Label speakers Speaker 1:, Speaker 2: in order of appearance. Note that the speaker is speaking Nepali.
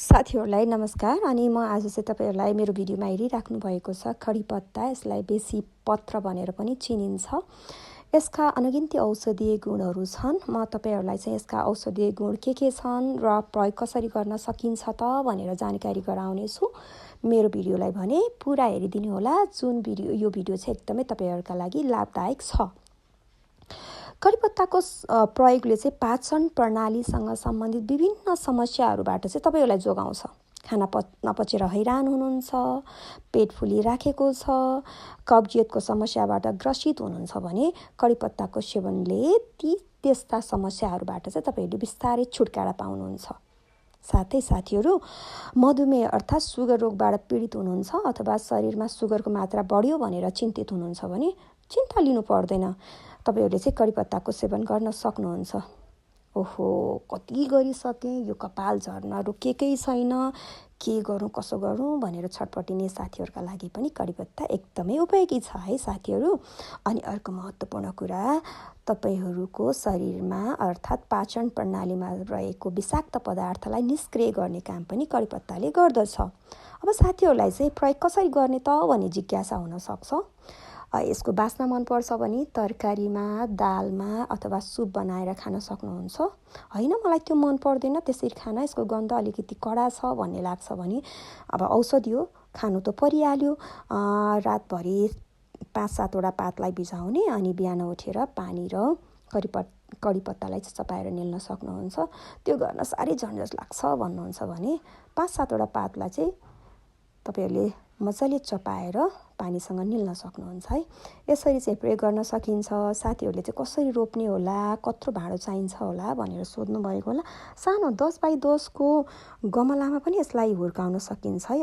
Speaker 1: साथीहरूलाई नमस्कार। अनि म आज चाहिँ तपाईहरुलाई मेरो भिडियोमा हेरिराख्नु भएको छ कढीपत्ता। यसलाई बेसी पत्र भनेर पनि चिनिन्छ। यसका अनगिन्ती औषधीय गुणहरू छन्। म तपाईहरुलाई चाहिँ यसका औषधीय गुण के छन् र प्रयोग कसरी गर्न सकिन्छ त भनेर जानकारी गराउने छु। मेरो भिडियोलाई भने पुरा हेरिदिनु होला। यो भिडियो चाहिँ एकदमै तपाईहरुका लागि लाभदायक छ। कढीपत्ताको प्रयोगले चाहिँ पाचन प्रणालीसँग सम्बन्धित विभिन्न समस्याहरूबाट चाहिँ तपाईहरुलाई जोगाउँछ। खाना नपचेर हैरान हुनुहुन्छ, पेट फुलिराखेको छ, कब्जियतको समस्याबाट ग्रसित हुनुहुन्छ भने कढीपत्ताको सेवनले त्यस्ता समस्याहरूबाट चाहिँ तपाईहरुले बिस्तारै छुटकारा पाउनुहुन्छ। साथै साथीहरू, मधुमेह अर्थात् सुगर रोगबाट पीडित हुनुहुन्छ अथवा शरीरमा सुगरको मात्रा बढ्यो भनेर चिन्तित हुनुहुन्छ भने चिन्ता लिनु पर्दैन। तपाईहरुले चाहिँ कढीपत्ताको सेवन गर्न सक्नुहुन्छ। ओहो, कति गरिसके, यो कपाल झर्न रोकेकै छैन, के गरौँ कसो गरौँ भनेर छटपटिने साथीहरुका लागि पनि कढीपत्ता एकदमै उपयोगी छ है साथीहरु। अनि अर्को महत्त्वपूर्ण कुरा, तपाईहरुको शरीरमा अर्थात् पाचन प्रणालीमा रहेको विषाक्त पदार्थलाई निष्क्रिय गर्ने काम पनि कढीपत्ताले गर्दछ। अब साथीहरुलाई चाहिँ प्रयोग कसरी गर्ने त भन्ने जिज्ञासा हुन सक्छ। यसको बास्ना मन पर्छ भने तरकारीमा, दालमा अथवा सुप बनाएर खान सक्नुहुन्छ। हैन मलाई त्यो मन पर्दैन त्यसरी खान, यसको गन्ध अलिकति कडा छ भन्ने लाग्छ भने अब औषधि हो, खानु त परिहाल्यो। रातभरि 5-7 वटा पातलाई भिजाउने अनि बिहान उठेर पानी र कढीपत्तालाई चपाएर निल्न सक्नुहुन्छ। त्यो गर्न साह्रै झन्झट लाग्छ भन्नुहुन्छ भने 5-7 वटा पातलाई चाहिँ तपाईहरुले मजाले चपाएर पानीसँग निल्न सक्नुहुन्छ है। यसरी चाहिँ प्रयोग गर्न सकिन्छ। साथीहरुले चाहिँ कसरी रोप्ने होला, कत्रो भाँडो चाहिन्छ होला भनेर सोध्नु भएको होला। सानो 10 बाइ 10 को गमलामा पनि यसलाई हुर्काउन सकिन्छ है।